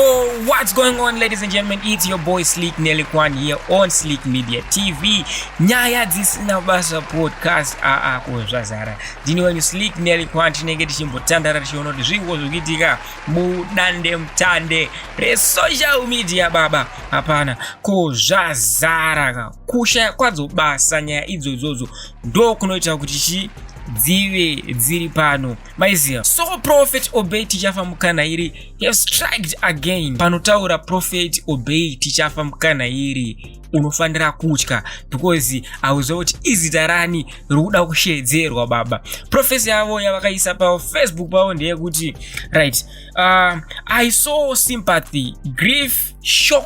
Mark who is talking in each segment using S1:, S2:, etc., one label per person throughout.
S1: Oh, what's going on, ladies and gentlemen? It's your boy Slick Nelly Kwan here on Slick Media TV. Nyaya dzisina basa podcast aa ko zvazara. Ndini wenyu Slick Nelly Kwan, tinenge tichimbotandara tichiona kuti zviiko zvikuitika mudande mutande resocial media baba. Hapana ko zvazara ka. Kushaya kwadzo basa nyaya idzodzodzo ndo kunoita kuti chi dzive dziri pano maiziva. So Prophet Obey Tichafa Mukanairi have striked again. Panotaura Prophet Obey Tichafa Mukanairi unofanira kutya because hauziva kuti izita rani rikuda kushedzerwa baba. Prophecy yavo yavakaisa pafacebook pavo ndeyekuti right, I saw sympathy, grief, shock,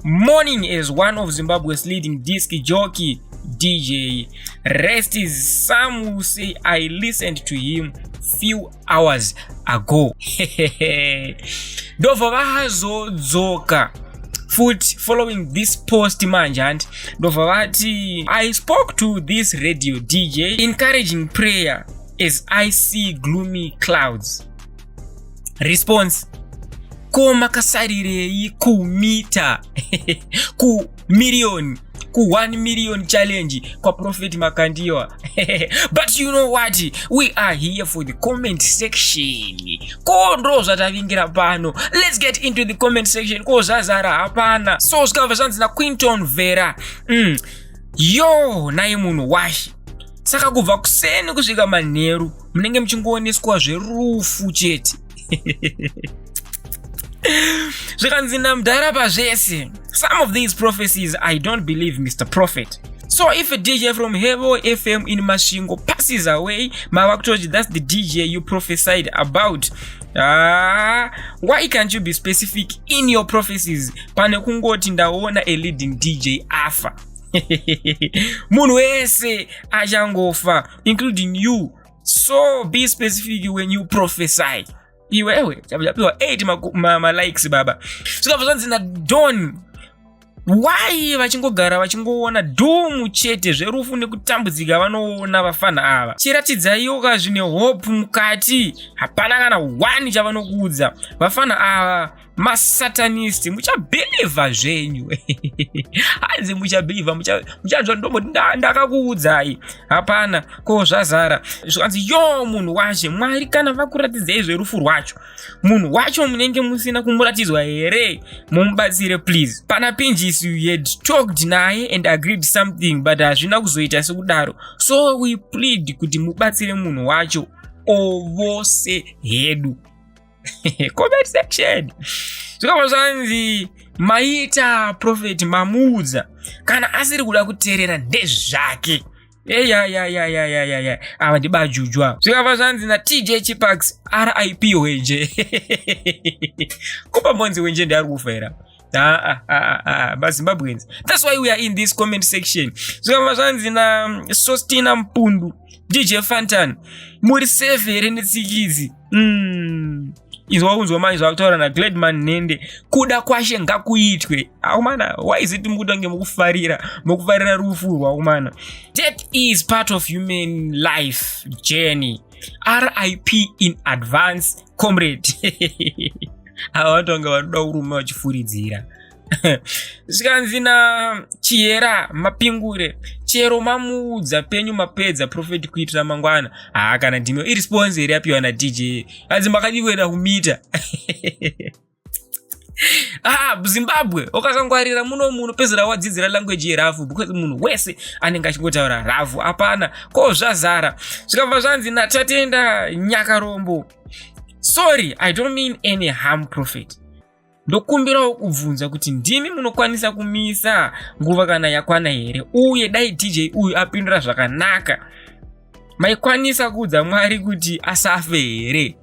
S1: mourning as one of Zimbabwe's leading disc jockey DJ rest is. Some will say I listened to him few hours ago. Ndobva vazodzoka futi following this post manje handi ndobva vati, "I spoke to this radio DJ encouraging prayer as I see gloomy clouds." Response: ko makasarirei kumita kumiliyoni ku1 million challenge kwaProphet Makandiwa? But you know what, we are here for the comment section. Ko ndo zvatavingira pano. Let's get into the comment section. Ko zvazara hapana. So zvikabva zvanzi naQuinton Vera, yo naye munhu washe. Saka kubva kuseni kusvika manheru munenge muchingooneswa zverufu chete. Zvikanzi namudhara pazvese, "Some of these prophecies I don't believe, Mr Prophet. So if a DJ from Hevo FM in Masvingo passes away, mava kutoti that's the DJ you prophesied about. Ah, why can't you be specific in your prophecies pane kungoti ndaona a leading DJ afa? Munhu wese achangofa, including you, so be specific when you prophesy." Iwewe chapiwa 8 malikes baba. Zvikabva zvanzi naDon, "Why vachingogara vachingoona doom chete, zverufu nekutambudzika vanoona vafana ava? Chiratidzaiwo ka zvine hope mukati. Hapana kana one chavanokuudza vafana ava, masatanist. Muchabhilivha zvenyu." Hanzi muchabhilivha, muchanzwa ndomboti ndakakuudzai. Hapana ko zvazara. Zvikanzi, "Yo munhu washe, Mwari kana vakuratidzai zverufu rwacho, munhu wacho munenge musina kumuratidzwa here? Mumubatsire please. Pana Pinjisi you had talked naye and agreed something, but hazvina kuzoita sekudaro. So we plead kuti mubatsire munhu wacho ovose hedu." Comment section. Zvikabva zvanzi, "Maita Prophet, mamuudza. Kana asiri kuda kuteerera ndezvake." Eyayayayayaya, ava ndibajujwa. Zvikabva zvanzi naTJ Chipax, "RIP Wenje." Kopambonzi Wenje ndiari kufa here? MaZimbabweans, that's why we are in this comment section. Zvikabva zvanzi naSostina Mpundu, "DJ Fantan muri safe here netsikidzi?" Izwa kunzwa manje zvakutaura naGladman Nende, "Kuda kwashe ngakuitwe." Aumana, why is it mukutange mukufarira rufu rwaumana? "Death is part of human life journey. RIP in advance, comrade." Ava vantu vanga vanoda urume vachifuridzira. Zvikanzi naChiyera Mapingure, "Chero mamuudza penyu mapedza Prophet kuitira mangwana." Haa, kana ndime iresponse here yapiwa naDJ? Hanzi makadi kuenda kumita. Ah, Zimbabwe ukasangwarira muno munopedzera wadzidzira language yerafu because munhu wese anenge achingotaura rafu. Hapana ko zvazara. Zvikabva zvanzi naTatenda Nyakarombo, "Sorry, I don't mean any harm, Prophet. Ndokumbirawo kubvunza kuti ndimi munokwanisa kumisa nguva kana yakwana here? Uye dai DJ uyu apindura zvakanaka, maikwanisa kuudza Mwari kuti asafe here?"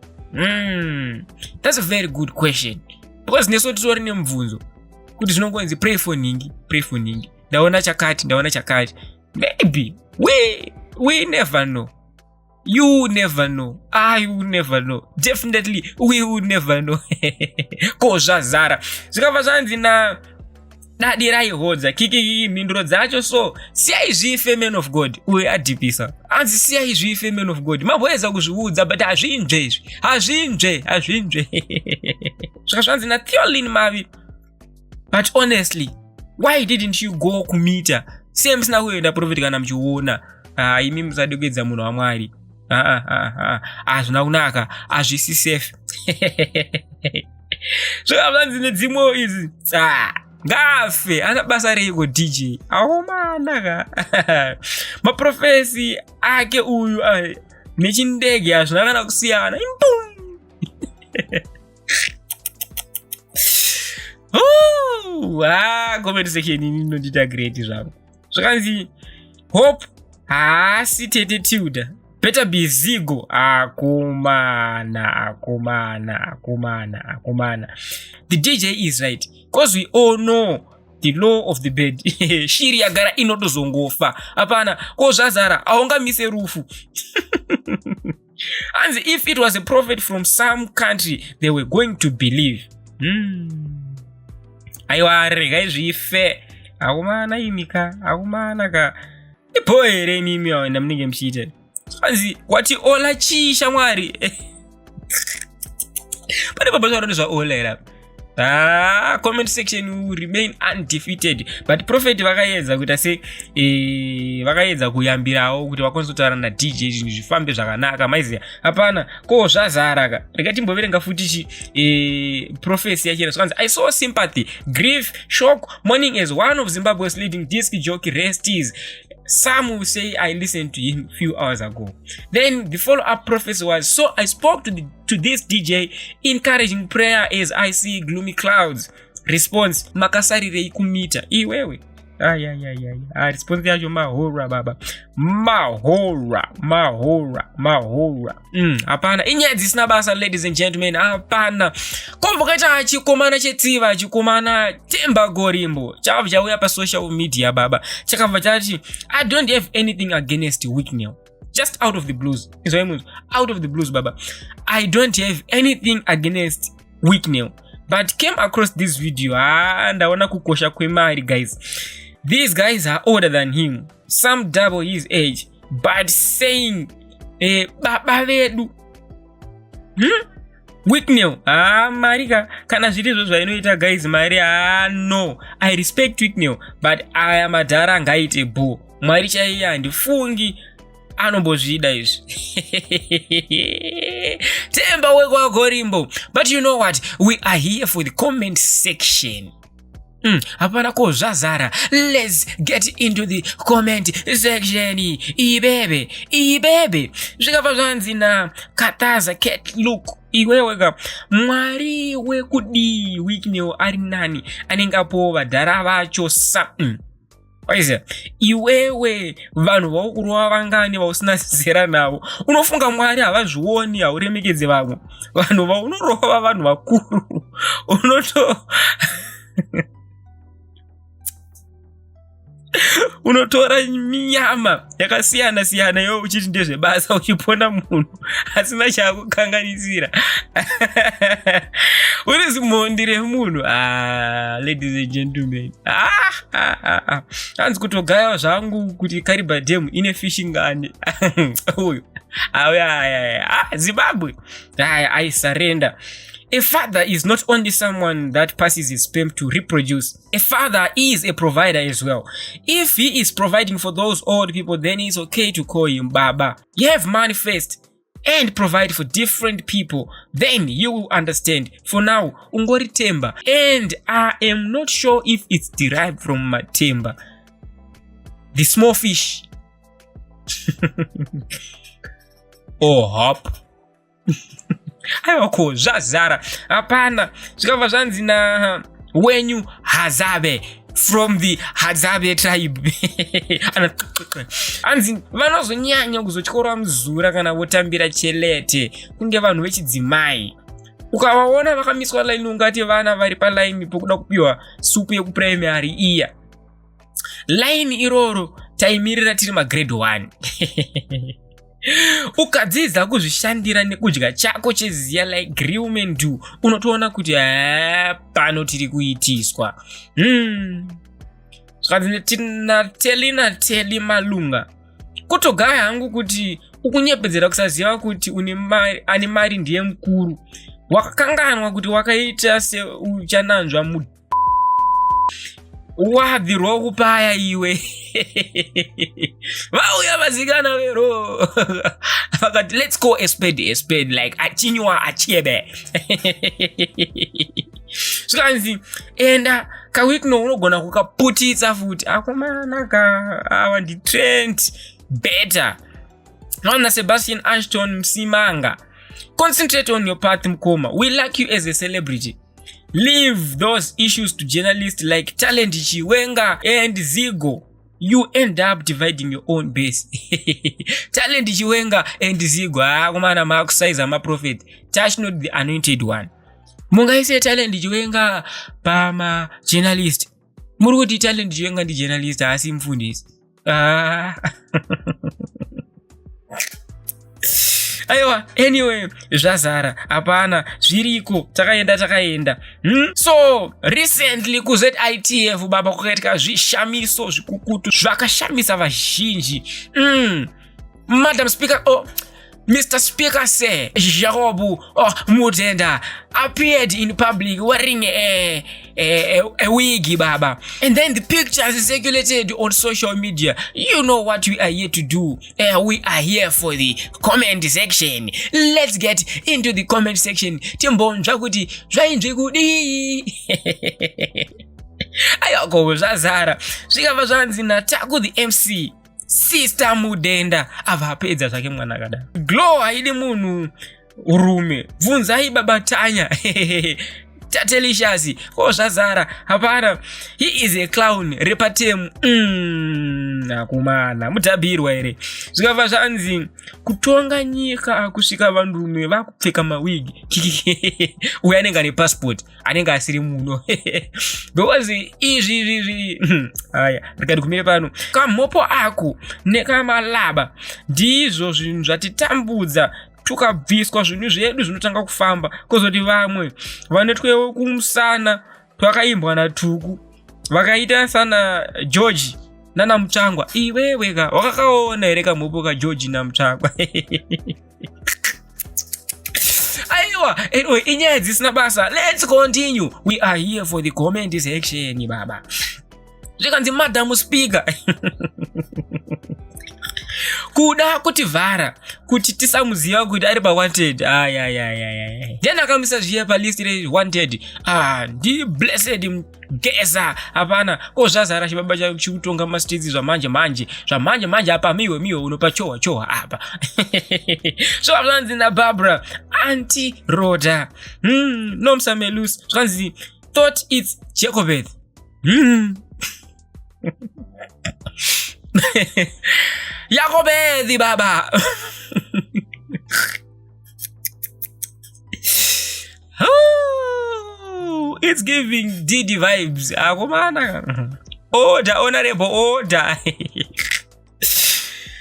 S1: That's a very good question because nesu titori nemubvunzo kuti zvinongonzi pray for nhingi, pray for nhingi, ndaona chakati, ndaona chakati. Maybe we never know. You never know, I will never know, definitely we will never know. Ko zvazara. Zvikabva zvanzi na Dadirai hodza kikikiki mhinduro dzacho so siyai zvife man of God. Uye adhipisa anzi siyai zvife man of God. Mamboedza kuzviudza but hazvinzve izvi, hazvinzve, hazvinzve. Zvaka zvanzi naTheolin Mavi, but honestly why didn't you go kumita? Siye musina kuenda prophet kana muchiona. Imi musade kuedza munhu waMwari. Hazvina kunaka, hazvisi safe. Zvakazvanzi nedzimwewo idzi, ngaafe ana basa reiko DJ aomana ka maprofesi ake uyu nechindege hazvina kana kusiyana. Comment section ini inondiita great zvangu. Zvakanzi Hope haasi tete Tilda, better be Zigo. Akomana, akomana, akomana, akomana. The DJ is right, cause we all know the law of the bed. Shiri yagara inotozongofa. Hapana ko zvazara, aungamise rufu. Anzi if it was a prophet from some country they were going to believe. Aiwa regai zvife. Akomana imika, akomana ka. Ipo here imimi aenda munenge muchiita. Anzi wati Ola chii shamwari? Pane baba zvauri zvaOla here apa? Comment section will remain undefeated. But prophet vakaedza kuita se vakaedza kuyambirawo kuti vakwanise kutaura na DJ zvinhu zvifambe zvakanaka. Maiziya hapana ko zvazara ka. Rega timboverenga futi chi prophecy yachena. Zvakanzi I saw sympathy, grief, shock, mourning as one of Zimbabwe's leading disc jockey resties. Some will say I listened to him few hours ago. Then the follow-up prophecy was, so I spoke to this DJ, encouraging prayer as I see gloomy clouds. Response, makasarirei kumita iwewe. Ayayayaya, response yacho mahora baba, mahora, mahora, mahora. Hapana inyaya dzisina basa, ladies and gentlemen. Hapana kombokaita chikomana chetsiva, chikomana Temba Gorimbo chakabva chauya pasocial media baba, chakabva chati I don't have anything against Wicknell. Just out of the blues, izwai munhu, out of the blues baba, I don't have anything against Wicknell, but came across this video. Ndaona kukosha kwemari guys. These guys are older than him, some double his age, but saying baba vedu. Wicknell, mari ka, kana zvirizvo zvainoita guys, mari. No, I respect Wicknell, but aya madhara ngaite bo. Mwari chaiye handifungi anombozvida izvi. Temba wekwaGorimbo. But you know what, we are here for the comment section. Hapana ko zvazara. Let's get into the comment section. Ibebe ibebe zvikabva zvanzi na Kataza Cat Look, iwewe ka Mwari wekudii? Wicknell ari nani, anenge apo vadhara vacho sa Waiziya iwewe, vanhu vaukurova vangani vausina zera navo? Unofunga Mwari havazvioni? Hauremekedze vamwe vanhu vaunorova, vanhu vakuru. Unotora minyama yakasiyana siyana iwe uchiti ndezvebasa, uchipona munhu asina chaakukanganisira. Uri zimondi remunhu. Ah, ladies and gentlemen, hanzi kutogaya zvangu kuti Kariba Dam ine fishing ngani uyu. Aya Zimbabwe, I surrender. A father is not only someone that passes his sperm to reproduce. A father is a provider as well. If he is providing for those old people, then it's okay to call him Baba. You have money first and provide for different people, then you will understand. For now, ungori Temba. And I am not sure if it's derived from Matemba, the small fish, or hop. Aiwa ko zvazara. Hapana zvikabva zvanzi na wenyu Hazabe from the Hazabe tribe. Anzi vanozonyanya kuzotyora muzura kana votambira chelete kunge vanhu vechidzimai. Ukavaona vakamiswa laini ungati vana vari palaini pokuda kupiwa supu yekupuraimary iya. Laini iroro taimirira tiri magrade 1. Ukadzidza kuzvishandira nekudya chako cheziya like real men do, unotoona kuti haa, pano tiri kuitiswa. Zvikanzi nateli nateli malunga, kutogaya hangu kuti ukunyepedzera kusaziva kuti une mari, ane mari ndiye mukuru. Wakakanganwa kuti wakaita seuchananzva mu wabvirwa kupaya iwe. Vauya vasikana vero vakati, "Let's go a spade a spade," like achinywa achiebe. Zvikanzi enda kaWicknell, unogona kukaputitsa futi. Akomana ka, ava ndiTrent better Mwana Sebastian Ashton Msimanga, concentrate on your path, mukoma. We like you as a celebrity. Leave those issues to journalists like Talent Chiwenga and Zigo. You end up dividing your own base. Talent Chiwenga and Zigo, akomana, maakusaiza maprophet. Touch not the anointed one. Mungaise Talent Chiwenga pamajournalist? Muri kuti Talent Chiwenga ndijournalist, haasi mufundisi? Ah. Aiwa, anyway, zvazara, hapana zviriko, takaenda takaenda. So recently kuZITF, baba, kwakaitika zvishamiso zvikukutu zvakashamisa vazhinji. Madam Speaker, oh, Mr. Speaker, Sir Jacob, oh, Mudenda appeared in public wearing a wig, baba. And then the pictures circulated on social media. You know what we are here to do. We are here for the comment section. Let's get into the comment section. Timbonzwa kuti zvainzwi kudii. Aiwa, zvazara. Zvikabva zvanzi naTaku the MC, Sister Mudenda abva apedza zvake mwana akadaro. Glow haidi munhu rume, bvunzai baba Tanya Tatelicious. Ko zvazara, hapana. He is a clown repatemu. Akumana, mudhabhirwa here? Zvikabva zvanzi kutonga nyika kusvika vanhurume vakupfeka mawigi, uyo anenge ane passport anenge asiri muno, because izvi izvi aya rikati kumire pano kamhopo ako nekamalaba ndizvo zvinhu zvatitambudza. Tukabviswa zvinhu zvedu zvinotanga kufamba. Kozoti vamwe vanotwewo kumusana twakaimbwa natuku vakaita sana George nana Mutsvangwa. Iwewe ka, wakakaona here kamhopo kaGeorge naMutsvangwa? Aiwa, anyway, inyaya dzisina basa. Let's continue. We are here for the comment section, baba. Zvikanzi, Madam Speaker, kuda kutivhara kuti tisamuziva kuti ari pawanted. Ayayayaya, ndiani akamisa zviya palist rewanted? Ah, ndiBlessed Geza. Hapana, ko zvazara, chibaba chikutonga mastreets zvamanje manje, zvamanje manje. Apa miwe miwe unopa chohwa chohwa apa. So zvanzi naBarbara Anti Roda, Nomsamelus. Zvanzi, thought it's Jacobeth. Yakobethi, baba. Oh, it's giving Didi vibes. Akomana, order, honorable, order.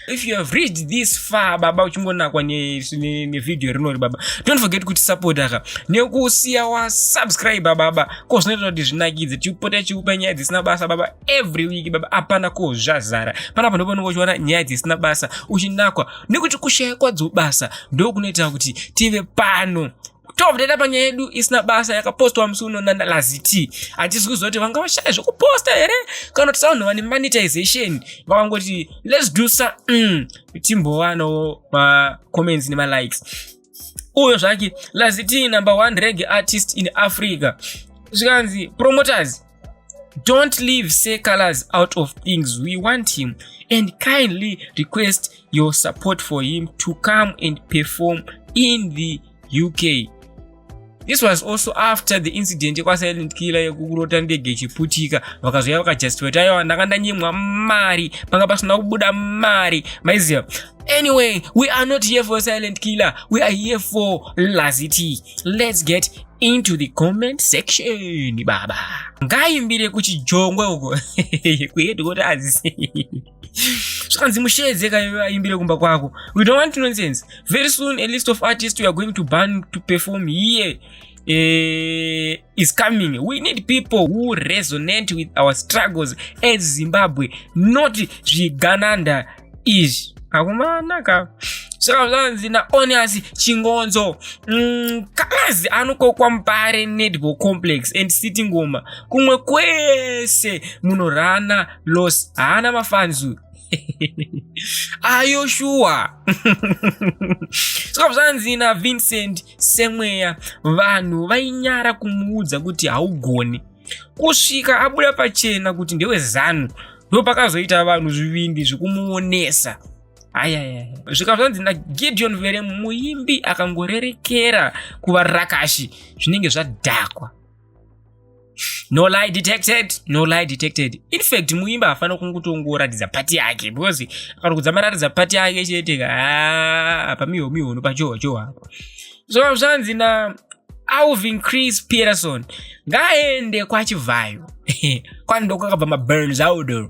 S1: If you have reached this far, baba, uchingonakwa nevhidhiyo rinori, baba, don't forget kuti support ka nekusiya wasubscribe, baba. Ko zvinoita kuti zvinakidze tichipota chiupa nyaya dzisina basa, baba, every week, baba. Hapana, ko zvazara panapa, ndopanonga uchiona nyaya dzisina basa uchinakwa, nekuti kushaya kwadzo basa ndokunoita kuti tive pano. Tobva panyaya yedu isina basa yakapostwa musi uno naLazzy. Hatisi kuziva kuti vanga vashaya zvekuposta here kana kuti savanhu vane monetization vakangoti, "Let's do sa timbowanawo macomments nemalikes." Uyo zvake Lazzy, number one reggae artist in Africa. Zvikanzi, promoters, don't leave Seh Calaz out of things. We want him and kindly request your support for him to come and perform in the UK. This was also after the incident yekwaSilent Killer yekurota ndege ichiputika. Vakazoya vakajustify kuti aiwa, ndanga ndanyimwa mari, panga pasina kubuda mari, maiziva. Anyway, we are not here for Silent Killer, we are here for Lazzy T. Let's get into the comment section, baba. Ngaimbire kuchijongwe uko kuheadquarters. Zvikanzi musheedze ka aimbire kumba kwako. We don't want nonsense. Very soon a list of artists we are going to ban to perform here is coming. We need people who resonate with our struggles as Zimbabwe, not zvigananda izvi. Akumanaka. Saka zvanzi naOnias Chingonzo, Kazi anokokwa Mbare Netball Complex and City Ngoma, kumwe kwese munorana los haana mafanzu ayo shuwa. Saka zvanzi naVincent Semweya, vanhu vainyara kumuudza kuti haugoni kusvika abuda pachena kuti ndeweZanu, ndo pakazoita vanhu zvivindi zvekumuonesa. Ayaya, zvika zvanzi naGideon Vere, muimbi akangorerekera kuvarakashi zvinenge zvadhakwa. No lie detected, no lie detected. In fact, muimbi haafanira kungotongoratidza party yake, because akarikudza maratidza party yake chete ka, pamiho mihono pachohwa chohwa apo. So zvanzi na Alvin Chris Peterson, ngaaende kwaChivhayo, kwando kwakabva maburns audo,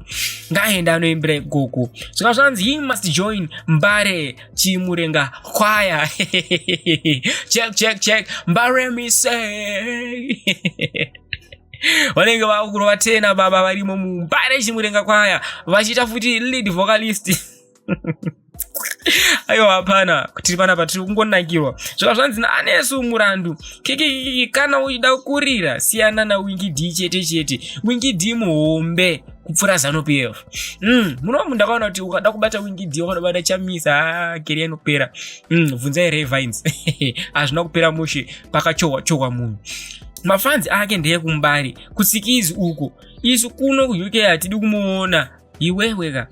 S1: ngaaende anoimbira ikoko. Saka zvanzi he must join Mbare Chimurenga Choir. Check, check, check, Mbare mise vanenge vakurova tena baba varimo muMbare Chimurenga Choir, vachiita futi lead vocalist. Aiwa, hapana, tiri panapa tiri kungonakirwa. Zvaka zvanzi naanesu Murandu kikikiki, kana uchida kurira siyana naWinky D chete chete. Winky D muhombe kupfuura ZANU PF. Munomu ndakaona kuti ukada kubata Winky D, wakada kubata Chamisa, career inopera. Bvunzai Ray Vines, hazvina kupera mushe pakachohwa chohwa munhu. Mafanzi ake ndeyekuMbare kutsikizi uko, isu kuno kuUK hatidi kumuona. Iweweka,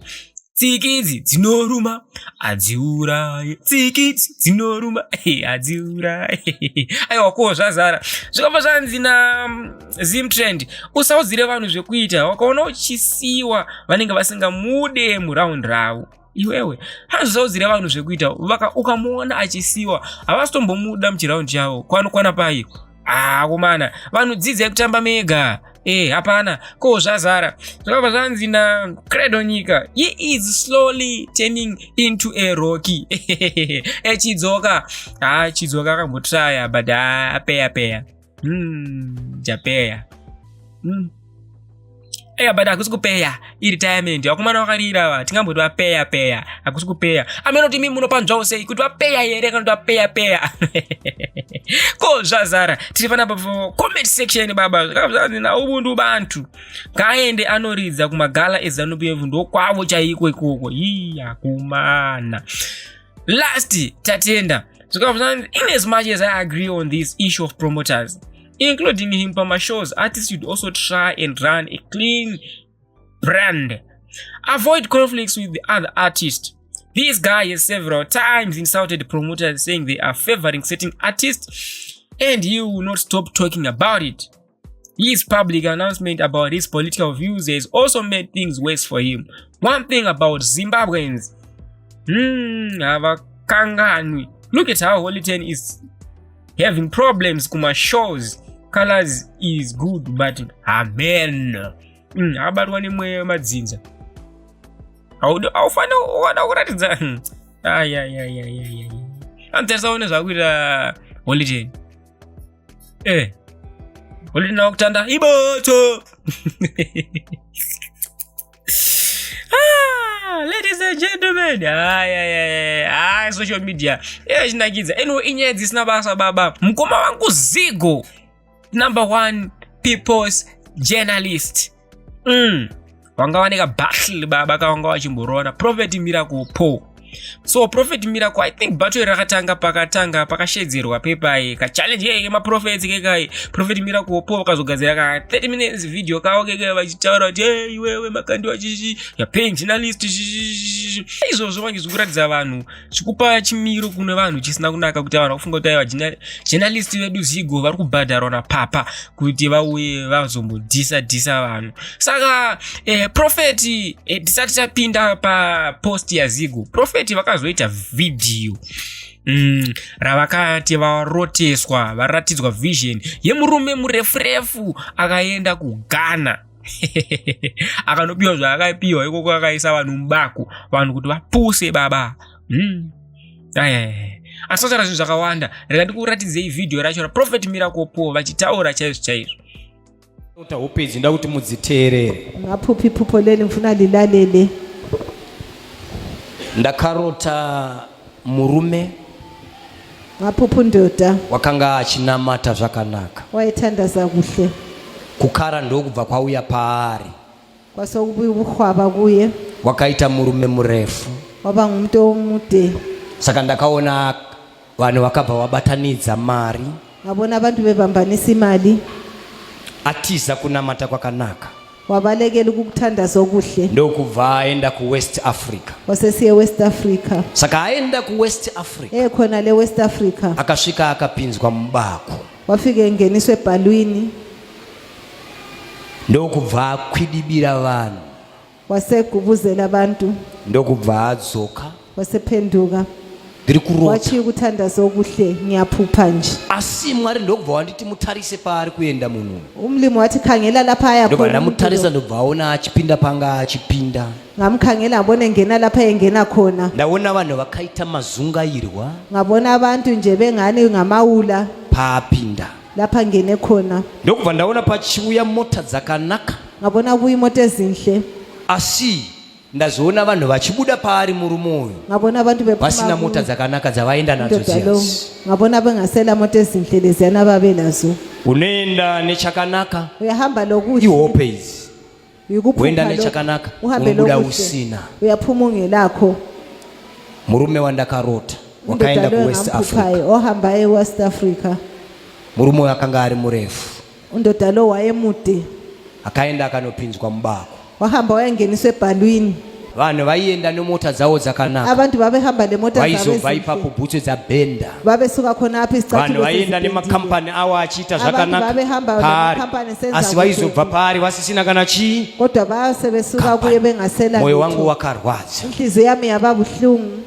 S1: tsikidzi dzinoruma hadziuraye, tsikidzi dzinoruma hadziuraye. Aiwa, ko zvazara. Zvikabva zvanzi naZimtrend, usaudzire vanhu zvekuita, wakaona uchisiyiwa vanenge vasingamude muraundi ravo. Iwewe hanzi usaudzire vanhu zvekuita, ukamuona achisiyiwa havasitombomuda muchiraundi chavo. Kwanokwana pai akomana, vanhu dzidzai kutamba mega. Hapana, ko zvazara. Zvakabva zvanzi naCredo Nyika, he is slowly turning into a Rocky. Echidzoka, ha, Chidzoka akambotraya, but apeya peya, japeya. Eya, but hakusi kupeya, iretirement. Vakomana vakarira va, tingamboti vapeya peya, hakusi kupeya. Amene kuti imi munopanzvawo sei kuti vapeya here kana kuti vapeya peya? Ko zvazara. Tiri panapa comment section baba. Zvanzi naUbuntu Bantu, ngaaende anoridza kumagala eZANU PF, ndokwavo chaiko ikoko. Iya kumana last tatenda. Zvikabva, in as much as I agree on this issue of promoters including him pamashows, artists should also try and run a clean brand, avoid conflicts with the other artists. This guy has several times insulted promoters, saying they are favoring certain artists, and he will not stop talking about it. His public announcement about his political views has also made things worse for him. One thing about Zimbabweans, havakanganwi. Look at how Holy Ten is having problems kuma shows. Colors is good, but amen, abatwa nemweya wemadzinza. Haufaniri wada kuratidza. Ayayayayaya, anotarisawo nezvakuita Holy Ten. Holy Ten akutanda iboto. Ah, ladies and gentlemen, ayayaya, social media echinakidza. Anyway, inyaya dzisina basa baba. Mukoma wangu Zigo, number one people's journalist, vanga vane kabattle baba kavanga vachimborona Prophet Miracle Paul. So Prophet Miracle, I think battle rakatanga pakatanga pakashedzerwa pepai kachallenge keke kemaprophets kekai. Prophet Miracle Paul vakazogadzira ka 30 minutes video kavo keke vachitaura kuti, "Hey, iwewe Makandiwa chichi ya paying journalist chichi." Izvozvo vange zvikuratidza vanhu, zvikupa chimiro kune vanhu chisina kunaka, kuti vanhu vakufunga kuti aiwa, journalist vedu Zigo vari kubhadharwa napapa kuti vauye vazombodhisa dhisa vanhu. Saka prophet, tisati tapinda papost yaZigo, prophet vakazoita vhidhiyo ravakati varoteswa, varatidzwa vision yemurume murefu refu akaenda kuGhana. Akanopiwa zvaakapiwa ikoko, akaisa vanhu mubako, vanhu kuti vapuse baba. Asataura zvinhu zvakawanda. Rega ndikuratidzei vhidhiyo racho raProphet Miracle Paul vachitaura chaizvo chaizvo.
S2: Rota hope idzi, ndoda kuti mudziteerere.
S3: Ngaphupha iphupho leli, ngifuna lilalele.
S2: Ndakarota murume
S3: Ngaphupha undoda
S2: wakanga achinamata zvakanaka.
S3: Wayethandaza kuhle.
S2: Kukara ndokubva kwauya paari.
S3: Kwasokubuya ubuhwaba kuye.
S2: Wakaita murume murefu.
S3: Waba ngumuntu omude.
S2: Saka ndakaona vanhu vakabva vabatanidza mari.
S3: Ngabona abantu bebambanisa imali.
S2: Atiza kunamata kwakanaka.
S3: Wabalekela ukukuthandaza okuhle.
S2: Ndokubva aenda kuWest Africa.
S3: Wasesiye West Africa.
S2: Saka aenda kuWest Africa,
S3: Ekhona le West Africa,
S2: akasvika akapinzwa mubako.
S3: Wafike engeniswa ebhalwini.
S2: Ndokubva akwidibira vanhu.
S3: Wasegubuzela abantu.
S2: Ndokubva adzoka.
S3: Wasephenduka.
S2: Ndiri kurota.
S3: Watshiya ukuthandaza okuhle, ngiyaphupha nje.
S2: Asi Mwari ndokubva wanditi mutarise paari kuenda munhu uyu.
S3: Umlimi wathi khangela lapha aya
S2: Ndobva
S3: khona umuntu
S2: ndamutarisa,
S3: lo.
S2: ndobva aona achipinda panga achipinda.
S3: Ngamkhangela, ngabona engena lapha engena khona.
S2: Ndaona vanhu vakaita mazungairwa
S3: Ngabona abantu nje bengani ngamawula
S2: paapinda.
S3: Lapha ngene khona.
S2: Ndokubva ndaona pachiuya mota dzakanaka.
S3: Ngabona kubuya imoto ezinhle.
S2: Asi ndazoona vanhu vachibuda paari murume uyu
S3: Ngabona abantu bephuma
S2: vasina mota dzakanaka dzavaenda nadzo
S3: indoda lo.
S2: dziyasi.
S3: Ngabona bengasela moto ezinhle leziyana ababelazo.
S2: Unoenda nechakanaka.
S3: Uyahamba lokuhle.
S2: Ihope idzi.
S3: Yikuphupha
S2: Woenda
S3: lokhu.
S2: nechakanaka,
S3: Uhambe
S2: unobuda
S3: lokuhle.
S2: usina.
S3: Uyaphuma ungelakho.
S2: Murume wandakarota
S3: Indoda
S2: wakaenda
S3: loyo
S2: kuWest Africa.
S3: engamphuphayo ohamba eWest Africa.
S2: Murume uyu akanga ari murefu.
S3: Undoda lo wayemude.
S2: Akaenda akanopinzwa mubako.
S3: Wahamba wayengeniswa ebhalwini.
S2: Vanhu vaienda nemota dzavo dzakanaka.
S3: Abantu babehamba lemota zabo
S2: Vaizobva
S3: ezinhle.
S2: ipapo bhutsu dzabhenda.
S3: Babesuka khona apho
S2: Vanhu
S3: isicathulo
S2: vaienda
S3: sezibhendile.
S2: nemakambani awo achiita
S3: Abantu
S2: zvakanaka
S3: babehamba
S2: paari,
S3: namakhampani esenza
S2: asi
S3: kuhle.
S2: vaizobva paari vasisina kana chii.
S3: Kodwa base besuka kuye bengasela
S2: Mwoyo
S3: lutho.
S2: wangu wakarwadza.
S3: Inhliziyo yami yaba buhlungu.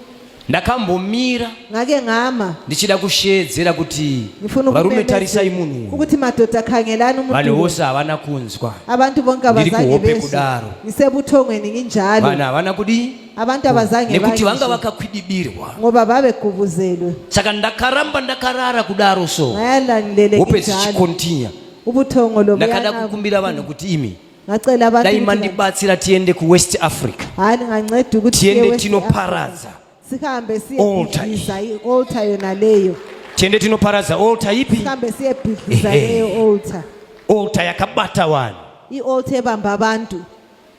S2: Ndakambomira
S3: Ngake ngama
S2: ndichida kusheedzera kuti
S3: ngifuna
S2: varume,
S3: ukumemezela
S2: tarisai munhu uyu.
S3: Ukuthi madoda, khangelani umuntu
S2: Vanhu
S3: lo.
S2: vose havana kunzwa.
S3: Abantu bonke
S2: Ndiri
S3: abazange
S2: kuhope
S3: bezwe.
S2: kudaro.
S3: Ngisebuthongweni nginjalo.
S2: Vanhu havana kudii?
S3: Abantu abazange
S2: Nekuti vanga
S3: bangizwe
S2: vakakwidibirwa.
S3: Ngoba babegubuzelwe.
S2: Saka ndakaramba ndakarara kudaro so,
S3: Ngayala ngilele
S2: hope
S3: nginjalo.
S2: dzichikontinya.
S3: Ubuthongo lo
S2: Ndakada
S3: buyana-
S2: kukumbira vanhu kuti imi,
S3: Ngacela abantu
S2: dai
S3: ukuthi
S2: mandibatsira tiende kuWest Africa,
S3: hayi, ninganceda ukuthi siye
S2: tiende
S3: West
S2: tinoparadza
S3: Africa. Sihambe
S2: altar.
S3: siyebhidliza i-altar yona leyo.
S2: Tiende tinoparadza altar ipi?
S3: Sihambe siyebhidliza
S2: Ehe.
S3: leyo altar.
S2: Altar yakabata vanhu.
S3: I-altar ebamba abantu.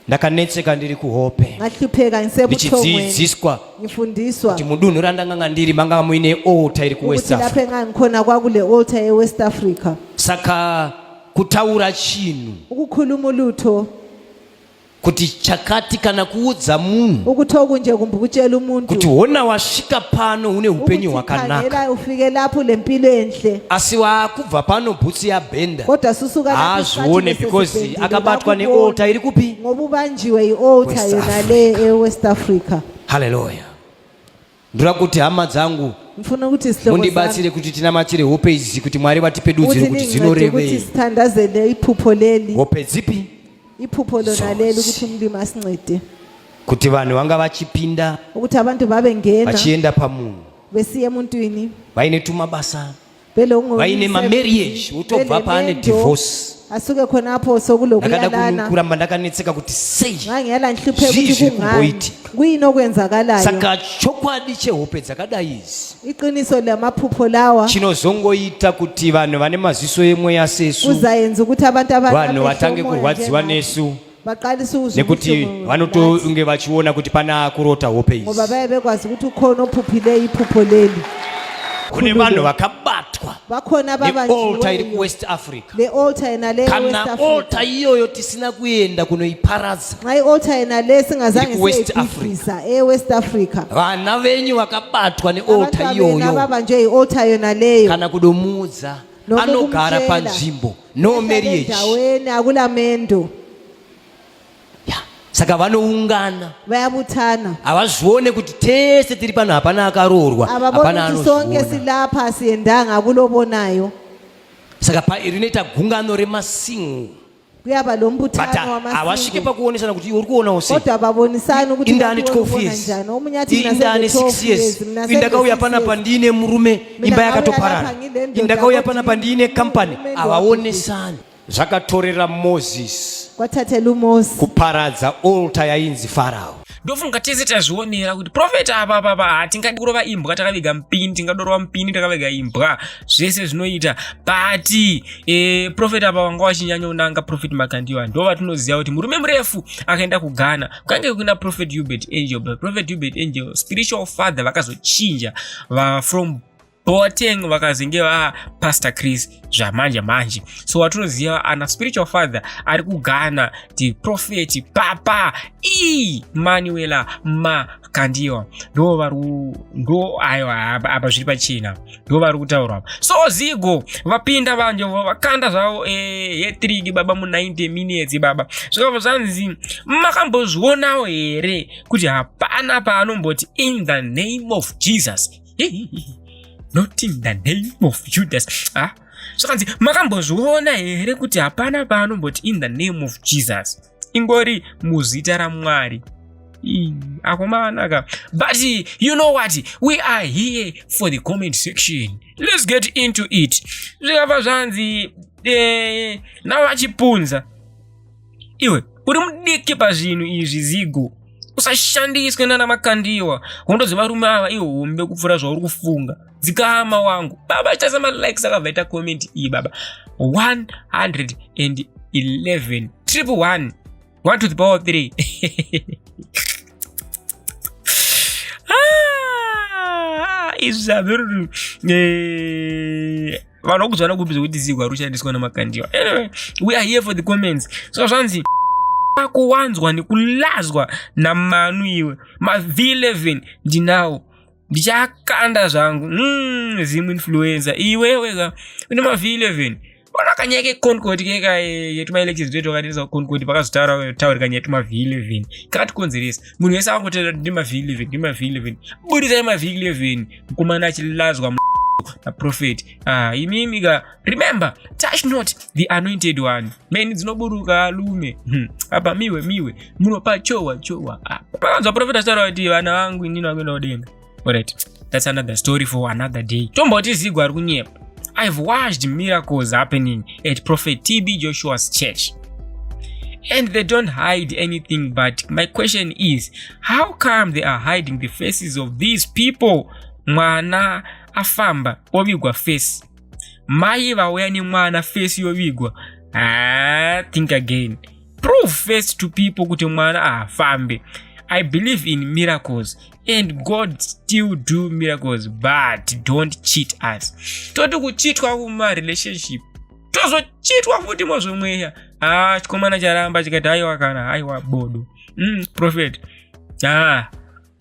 S2: Ndakanetseka ndiri kuhope
S3: Ngahlupheka ngisebuthongweni
S2: ndichidzidziswa
S3: ngifundiswa
S2: kuti mudunhu randanganga ndiri manga muine altar iri kuWest
S3: ukuthi lapho
S2: Africa.
S3: engangikhona kwakule altar e-West Africa.
S2: Saka kutaura chinhu
S3: Ukukhuluma ulutho
S2: kuti chakati kana kuudza munhu
S3: ukuthi okunje kumbe ukutshela umuntu
S2: kuti hona wasvika pano une upenyu
S3: ukuthi
S2: hwakanaka,
S3: khangela ufike lapho lempilo enhle,
S2: asi wakubva pano bhutsu yabhenda,
S3: kodwa susuka lapho
S2: haazvione
S3: isicathulo
S2: because
S3: sesibhendile,
S2: akabatwa
S3: bakubona.
S2: nealtar iri kupi?
S3: Ngoba ubanjiwe i-altar
S2: West
S3: yona le e-West Africa.
S2: Haleluya! Ndoda kuti hama dzangu
S3: Ngifuna ukuthi sihlobo sami
S2: mundibatsire kuti tinamatire hope idzi, kuti Mwari vatipe dudziro
S3: ukuthi
S2: kuti
S3: ningincede ukuthi
S2: dzinorevei.
S3: sithandazele iphupho leli.
S2: Hope dzipi?
S3: Iphupho lona leli, ukuthi umlimi asincede.
S2: Kuti vanhu vanga vachipinda
S3: Ukuthi abantu babengena
S2: vachienda pamunhu
S3: besiya emuntwini
S2: vaine tumabasa,
S3: belongo
S2: vaine mamarriage, wotobva paane divorce.
S3: Asuke khonapho
S2: Ndakada
S3: sokulokuyalana.
S2: kuramba ndakanetseka kuti sei
S3: Ngangiyala ngihlupheka
S2: zvii
S3: ukuthi
S2: zviri
S3: kungani,
S2: kumboitika.
S3: Kuyini okwenzakalayo.
S2: Saka chokwadi chehope dzakadai idzi
S3: Iqiniso lamaphupho lawa
S2: chinozongoita kuti vanhu vane maziso emweya sesu,
S3: kuzayenza ukuthi abantu
S2: vanhu vatange kurwadziwa nesu,
S3: baqalise ukuzwa
S2: nekuti
S3: ubuhlungu nathi.
S2: vanotonge vachiona kuti pana akurota hope
S3: Ngoba
S2: idzi.
S3: baye bekwazi ukuthi ukhona ophuphileyo iphupho leli.
S2: Kune vanhu vakabatwa
S3: Bakhona
S2: nealtar iri
S3: ababanjiweyo
S2: kuWest Africa.
S3: Le altar yena le
S2: Kana
S3: West Africa.
S2: altar iyoyo tisina kuenda kunoiparadza
S3: Nxa i-altar yena le singazange
S2: iri kuWest
S3: siyeyibhidliza e-West Africa,
S2: vana venyu vakabatwa nealtar
S3: abantwabenu
S2: iyoyo,
S3: ababanjwe i-altar yona leyo,
S2: kana kudomuudza,
S3: noma
S2: anogara
S3: ukumtshela,
S2: panzvimbo, no
S3: ehlala
S2: marriage.
S3: Endaweni akulamendo.
S2: Ya, saka vanoungana.
S3: Bayabuthana.
S2: Havazvione kuti tese tiri pano hapana akaroorwa,
S3: Ababona
S2: hapana
S3: ukuthi sonke
S2: anozviona.
S3: silapha siyendanga kulobonayo.
S2: Saka rinoita gungano remasingle.
S3: Kuyaba lo
S2: But
S3: mbuthano
S2: havasvike
S3: wamasingo.
S2: pakuonesana kuti iwe uri kuonawo sei.
S3: Kodwa babonisani ukuthi
S2: Indani
S3: kanti wena
S2: 12
S3: ubona
S2: years.
S3: njani. Omunye athi mina
S2: Indani
S3: sende
S2: 6
S3: 12
S2: years.
S3: years, mina sende
S2: Indakauya
S3: 6
S2: panapa
S3: years.
S2: ndiine murume,
S3: Mina
S2: imba
S3: ngauya
S2: yakatoparara.
S3: lapha ngilendoda,
S2: Indakauya
S3: kodwa
S2: panapa ndiine company.
S3: umume
S2: Havaonesani. Zvakatorera Moses
S3: Kwathathela uMose
S2: kuparadza altar yainzi Farao.
S1: Ndofunga tese tazvionera kuti profeta apa apa apa hatingadi kurova imbwa takaviga mupini, tingadorova mupini takaviga imbwa, zvese zvinoita. But profeta apa vanga vachinyanya kunanga Prophet Makandiwa, ndo vatinoziva kuti murume murefu akaenda kuGhana kukange kuna Prophet Hubert Angel. But Prophet Hubert Angel, spiritual father, vakazochinja va from Boateng vakazenge vaPastor Chris zvamanje manje. So watinoziva ana spiritual father ari kuGhana the Prophet Papa Emmanuela Makandiwa, ndo vari ndo aiwa, apa zviri pachena, ndo vari kutaurwa apa. So Zigo vapinda vanje vakanda zvavo hat-trick baba mu90 minutes baba. Zvikabva zvanzi, makambozvionawo here kuti hapana paanomboti "In the name of Jesus", not "in the name of Judas"? Ah, zvakanzi, makambozviona here kuti hapana paanomboti "In the name of Jesus"? Ingori muzita raMwari. Akomana ka. But you know what, we are here for the comment section. Let's get into it. Zvikabva zvanzi navachipunza, iwe uri mudiki pazvinhu izvi Zigo, usashandiswe nana Makandiwa. Hondo dzevarume ava ihombe kupfuura zvauri kufunga. Dzikama wangu baba. Chitasa malikes akabva ita comment iyi baba, 111 111, 1 to the power 3. Ah, izvi zvaveri vanhu vakudzwana kupi zvekuti Zigo ari kushandiswa naMakandiwa? Anyway, we are here for the comments. So zvanzi kuwanzwa nekulazwa namanu iwe, mav11 ndinawo, ndichakanda zvangu. Zimu influencer iwewe ka, une mav11. Ona kanyaya keConcord keka yetumaelections twetu wakatendesa kuConcord, pakazotaurika nyaya yetuma v11 kakatikonzeresa. Munhu wese akangotenda kuti ndima v11, ndima v11. Budisai mav11, mukomana achilazwa naprofet. Ah, imimi ka, remember, touch not the anointed one. Meni dzinoburuka lume. Apa miwe miwe munopa chowa chowa. Ah, pakanzwa prophet achitaura kuti vana vangu inini vakuenda kudenga. Alright, that's another story for another day. Tomboti Zigo ari kunyepa. I've watched miracles happening at Prophet TB Joshua's church and they don't hide anything. But my question is, how come they are hiding the faces of these people? Mwana afamba ovigwa face, mai vauya nemwana face yovigwa. Ah, think again. Prove face to people kuti mwana ahafambe. I believe in miracles and God still do miracles, but don't cheat us. Toti kuchitwa kumarelationship, tozochitwa futi mozvomweya. Ah, chikomana charamba chikati aiwa kana aiwa bodo. Prophet ah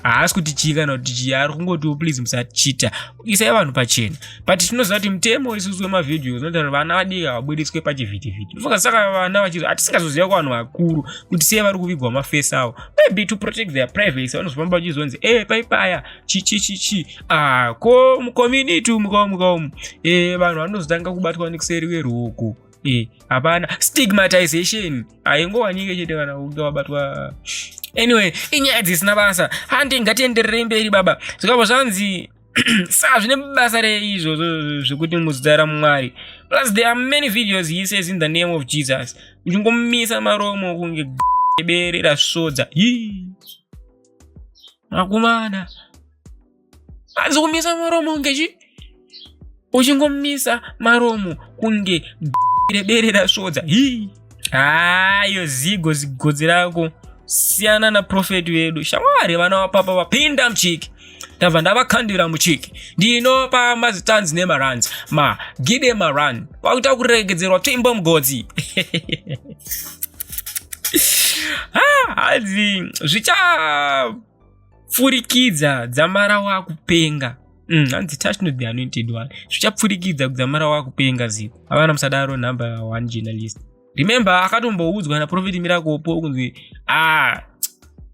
S1: haasi kuti chii kana kuti chii, ari kungoti please musachita, isai vanhu pachena. But tinoziva kuti mutemo isusu wemavideos unoita vana vadiki havabudiswe pachivhitivhiti. Ndofunga saka vana vachizo hatisingazoziva kuvanhu vakuru kuti sei vari kuvigwa mafesi avo. Maybe to protect their privacy. Vanozofamba vachizonzi e paipaya chi chi chi chi. Ah, ko mucommunity umu kaumu e vanhu vanozotanga kubatwa nekuseri kweruoko. Hapana stigmatization haingowanike chete kana unge wabatwa. Anyway, inyaya dzisina basa. Handi ngatiendererei mberi baba. Zvikabva zvanzi, saa zvine basa rei izvozvo zvekuti muzita raMwari? Plus there are many videos he says "In the name of Jesus", uchingomisa maromo kunge bere rasvodza. Makumana hanzi kumisa maromo kunge chi, uchingomisa maromo kunge rebere rasvodza. Hayo Zigo, zigodzi rako, siyana naprofeti wedu shamwari. Vana vapapa vapinda muchiki, ndabva ndavakandira muchiki. Ndinopa mazitanzi nemaruns, magide marun, vakuita kuregedzerwa tsvimbo mugodzi. Hanzi zvichapfurikidza dzamara wakupenga. Hanzi touch not the anointed one, zvichapfurikidza kudzamara wakupenga. Ziko havana musadaro. Number one journalist, remember, akatomboudzwa naProphet Miracle Paul kunzi ah,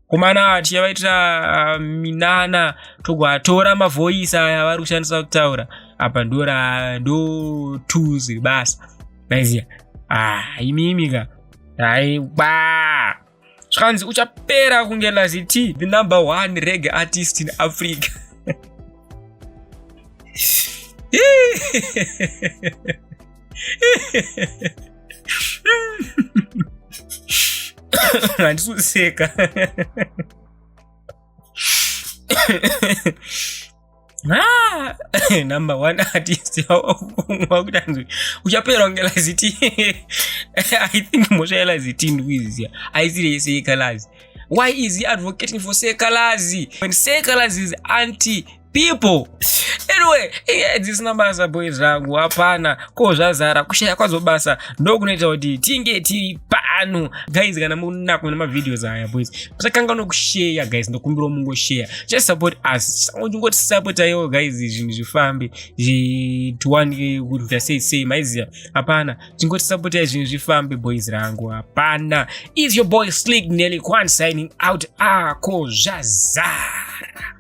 S1: komana, tichavaitira minana, togoatora mavoice aya vari kushandisa kutaura apa, ndora ndo tools basa maiziya. Ah, imimi ka. Aiwa, zvikanzi uchapera kunge Lazi T, the number one reggae artist in Africa. Handisi kuseka. Ah, number one artist wakutanzi uchapera kunge Lazi T. I think mhosva yaLazi T ndikuiziva haisiri yese yeKalaz. Why is he advocating for Seh Calaz when Seh Calaz is anti people? Anyway, inyaya dzisina basa, boys rangu, hapana ko zvazara. Kushaya kwadzo basa ndokunoita kuti tinge tiri pano, guys. Kana munako nemavideos aya, boys, musakanganwa kushare, guys. Ndokumbirawo mungoshare, just support us, ngotisupportaiwo, guys, zvinhu zvifambe, tiwanike kuita sei sei, maiziva. Hapana, tingotisupportai, zvinhu zvifambe, boys rangu. Hapana, is your boy Slick Nelly Kwan signing out. Ako zvazara.